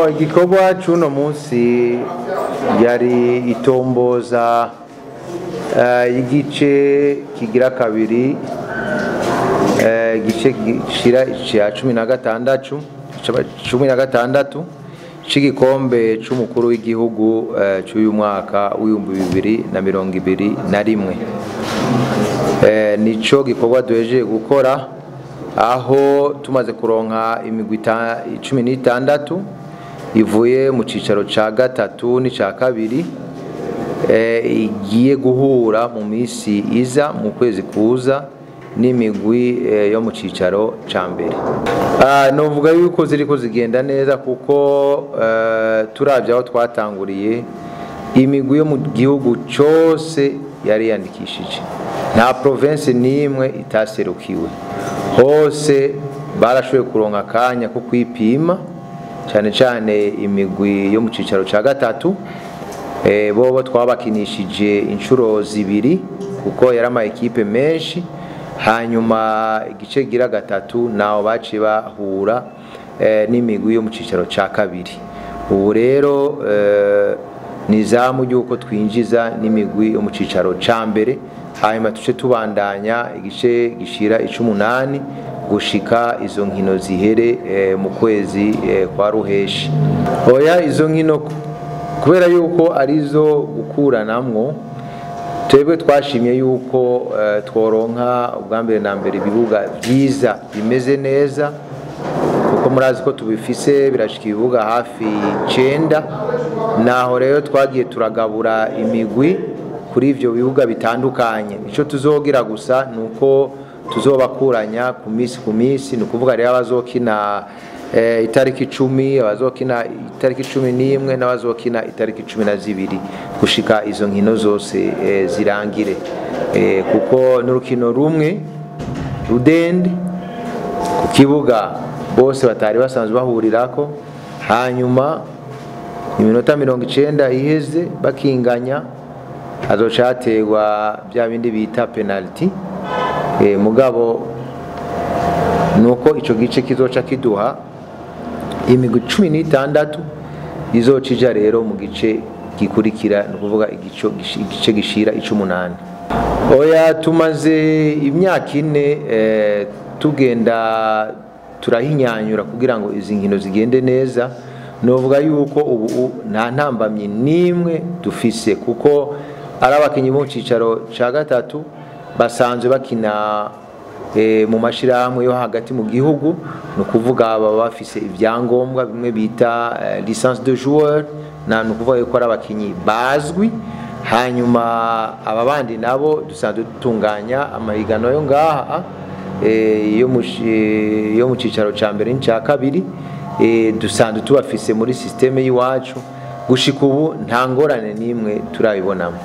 Bo igikorwa c'uno munsi yari itomboza igice kigira kabiri, igice gishira ica 16 c'igikombe c'umukuru w'igihugu c'uyu mwaka w'2021. Nico gikorwa duhejeje gukora, aho tumaze kuronka imigwi 16 ivuye mu cicaro ca gatatu n'ica kabiri, igiye guhura mu misi iza mu kwezi kuza n'imigwi yo mu cicaro ca mbere. Novuga yuko ziriko zigenda neza, kuko turavye aho twatanguriye imigwi yo mu gihugu cose yari yandikishije, nta province n'imwe itaserukiwe, hose barashoboye kuronka akanya ko kwipima, cane cane imigwi yo mu cicaro ca gatatu. Bobo twabakinishije inshuro zibiri kuko yari ama ekipe menshi, hanyuma igice gira gatatu naho baciye bahura n'imigwi yo mu cicaro ca kabiri. Ubu rero ni izamu ry'uko twinjiza n'imigwi yo mu cicaro ca mbere, hanyuma tuce tubandanya igice gishira ic'umunani gushika izo nkino zihere mu kwezi kwa ruheshi. Oya, izo nkino kubera yuko arizo gukuranamwo, twebwe twashimye yuko tworonka ubwa mbere na mbere ibibuga vyiza bimeze neza, kuko murazi ko tubifise birashika ibibuga hafi 9. Naho rero twagiye turagabura imigwi kuri ivyo bibuga bitandukanye. Ico tuzogira gusa nuko tuzobakuranya ku misi ku misi, ni ukuvuga rero abazokina itariki 10, abazokina itariki 11 n'abazokina itariki 12 gushika izo nkino zose zirangire, kuko n'urukino rumwe rudende ku kibuga bose batari basanzwe bahurirako, hanyuma iminota 90 iheze bakinganya hazoca haterwa bya bindi bita penalty. Mugabo nuko ico gice kizoca kiduha imigwi 16 izoca ija rero mu gice gikurikira, ni ukuvuga igice gishira ic'umunani. Oya, tumaze imyaka 4 tugenda turahinyanyura kugira ngo izi nkino zigende neza. Novuga yuko ubu nta ntambamyi n'imwe dufise, kuko ari abakinyi bo mu cicaro ca gatatu basanzwe bakina mu mashirahamwe yo hagati mu gihugu, ni ukuvuga baba bafise ivyangombwa bimwe bita licence de joueur, na ni ukuvuga yuko ari abakinyi bazwi. Hanyuma aba bandi nabo dusanzwe dutunganya amahiganwa yo ngaha yo mu cicaro ca mbere n'ica kabiri, dusanzwe tubafise muri systeme y'iwacu. Gushika ubu nta ngorane n'imwe turabibonamo.